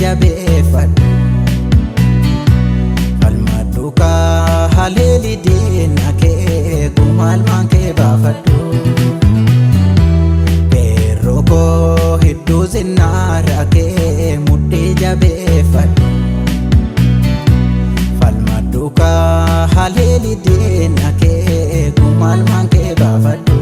Jabeeffadhu falmadhu kaa haleeli diina kee gumaalmaan kee baafadhu. Qeerroo koo hedduu zinnaara kee mudhii jabeeffadhu falmadhu kaa haleeli diina kee gumaalmaan kee baafadhu.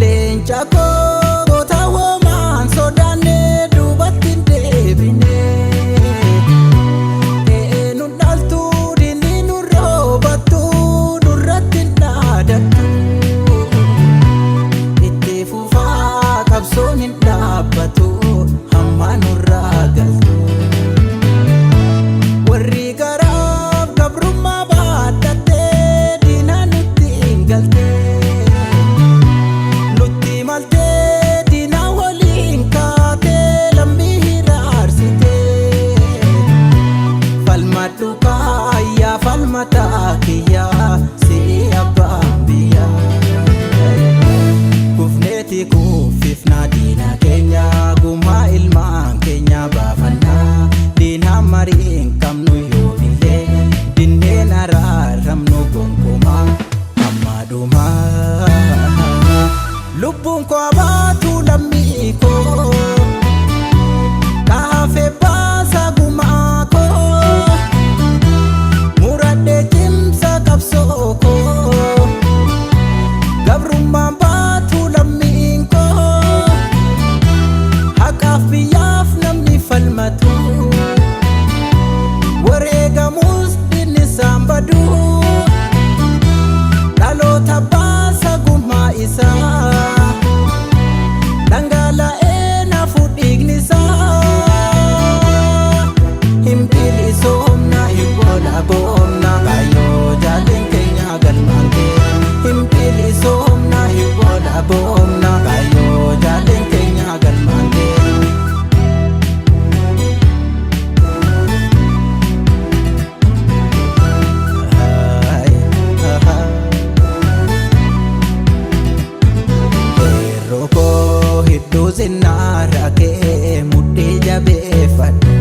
Leenca koo goota hoomaan sodaannee duubatti hin deebine. Ta'ee nu dhaaltu diinni nu roobattu nurratti hin dhaadattu. Itti fufaa qabsoon hin dhaabbatu hamma nurraa galtu. Warri garaaf gabrummaa baadhattee diina nutti hin galtee. Nutti maltee diina waliin kaatee lammii hiraarsitee. Falmadhu kaayyaa falmataa kiyyaa si abbaan biyyaa. Kufneeti kuffifnaa diina keenya gumaa ilmaan keenya baafannaa. Diina marii hin qabnu yoomillee dinneen araaramnu gonkumaa hamma dhumaa. Lubbuun koo baatu lammii koo kaafee baasa gumaa koo muradhee cimsa qabsoo koo gabrummaan baatu lammiin koo haqaaf biyyaaf namni falmatu wareegamus dinni isaan badu dhaloota baasa gumaa isaa dhangala'ee nafu dhiigni isaa hin bilisoomna hin boona kaayyoo jaalleen keenya galmaan kee hin bilisoomna hin boona kaayyoo jaalleen keenya galmaan kee. Qeerroo koo hedduu zinnaara kee mudhii jabeeffadhu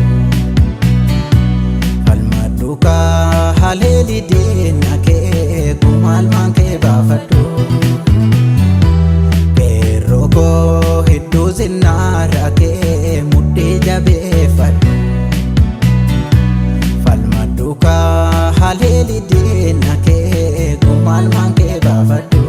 falmadhu kaa haleeli diina kee gumaalmaan kee baafadhu. Qeerroo koo hedduu zinnaara kee mudhii jabeeffadhu falmadhu kaa haleeli diina kee gumaalmaan kee baafadhu.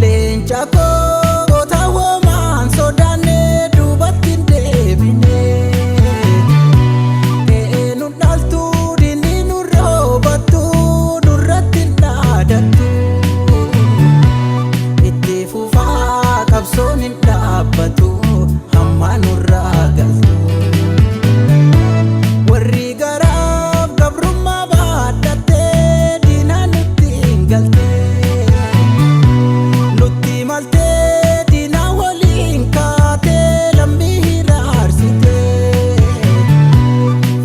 Leenca koo goota hoomaan sodaannee duubatti hin deebine. Ta'ee nu dhaaltu diinni nu roobattu nurratti hin dhaadattu. Itti fufaa qabsoon hin dhaabbatu hamma nurraa galtu. Warri garaaf gabrummaa baadhattee diina nutti hin galtee. Nutti maltee diina waliin kaatee lammii hiraarsitee.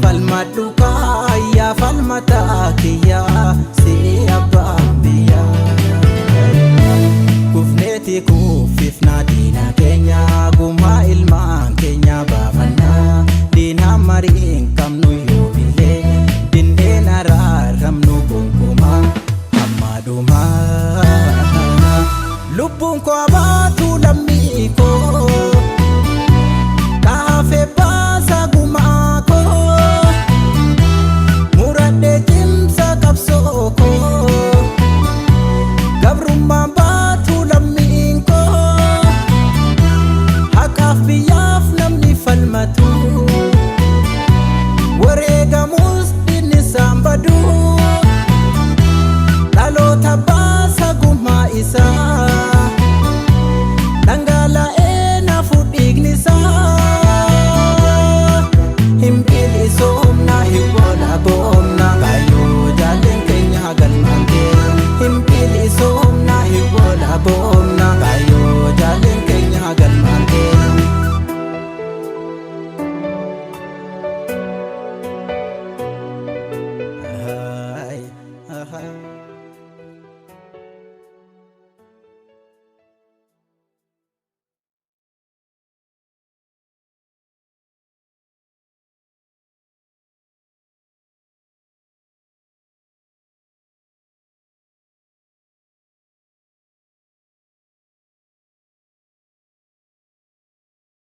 Falmadhu kaayyaa falmataa kiyyaa si abbaan biyyaa. Kufneeti kuffifnaa diina keenya gumaa ilmaan keenya baafannaa. Diina marii hin qabnu